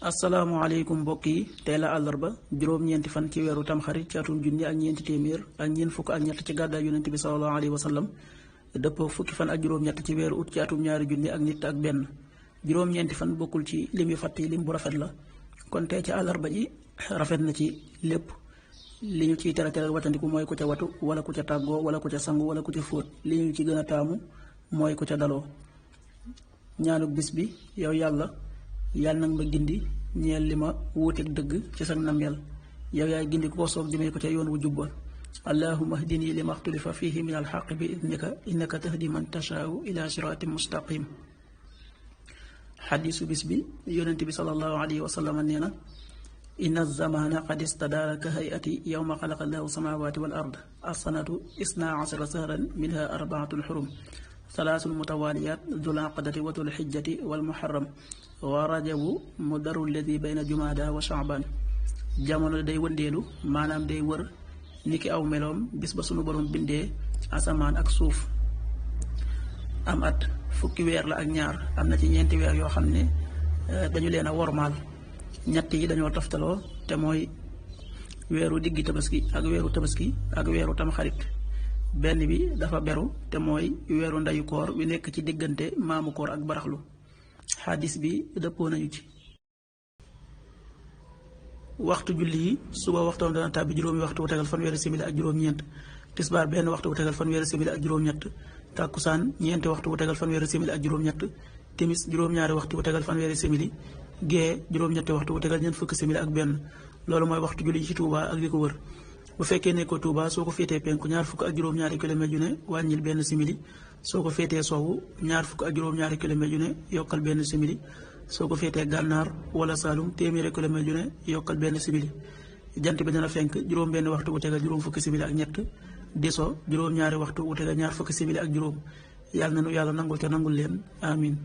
asalaamaaleykum mbokk yi tey la àllarba juróom-ñeenti fan ci weeru tamxarit ci atum junni ak ñeenti téeméer ak ñeent fukk ak ñett ci gàddaay yonent bi sallallahu alayhi wa sallam dëppoo fukki fan ak juróom-ñett ci weeru ut ci atum ñaari junni ak nit ak benn juróom-ñeenti fan bokkul ci lim yu fàtt yi lim bu rafet la kon tey ci àllarba ji rafet na ci lépp li ñu ciy tere watandiku mooy ku ca watu wala ku ca tàggoo wala ku ca sangu wala ku ca fóot li ñu ci gën a taamu mooy ku ca daloo ñaanuk bis bi yow yàlla nag ma gindi ñeel li ma wuuteeg dëgg ci sa nameel yow yaay gindi ku ko soob jëmee ko ca yoon wu jubba allahumma hdini li ma xtulifa fihi min alxaq bi idnika innaka tahdi man tashaau ila siraatin mustaqim xadiisu bis bi yonent bi sallallahu alayhi wa sallam nee na inna zamana qad istadaara ka hayati yowma xalaqa allahu samawati wal ard assanatu isna asara sahran minha arbaatun xurum salaasun mutawaliyat dul aqdati wa dul xijjati wal muharram wa rajabu mu daru alladi bayna jumaada wa shaaban jamono day wëndeelu maanaam day wër niki aw meloom bis ba sunu borom bindee asamaan ak suuf am at fukki weer la ak ñaar am na ci ñeenti weer yoo xam ne dañu leen a wormaal ñett yi dañoo toftaloo te mooy weeru diggi tabaski ak weeru tabaski ak weeru tamxarit benn bi dafa beru te mooy weeru ndeyu koor wi nekk ci diggante maamu koor ak baraxlu xadis bi dëppoo nañu ci waxtu julli yi suba waxtoom dana tàbbi juróomi waxtu wu tegal fanweeri simili ak juróom-ñeent tisbaar benn waxtu wu tegal fanweeri simili ak juróom-ñett tàkkusaan ñeenti waxtu wu tegal fanweeri simili ak juróom-ñett timis juróom-ñaari waxtu wu tegal fanweeri simili gee juróom-ñetti waxtu wu tegal ñeent fukki simili ak benn loolu mooy waxtu julli yi ci Touba ak li ko wër bu fekkee ne ko Touba soo ko féetee penku ñaar fukk ak juróom-ñaari kilomètre yu ne wàññil benn simili soo ko féetee sowwu ñaar fukk ak juróom-ñaari kilomètre yu ne yokkal benn simili soo ko féetee gànnaar wala Saalum téeméeri kilomètre yu ne yokkal benn simili jant bi dana fenk juróom benn waxtu wu tegal juróom fukki simili ak ñett di so juróom-ñaari waxtu wu tegal ñaar fukki simili ak juróom yàlla na nu yàlla nangul te nangul leen amin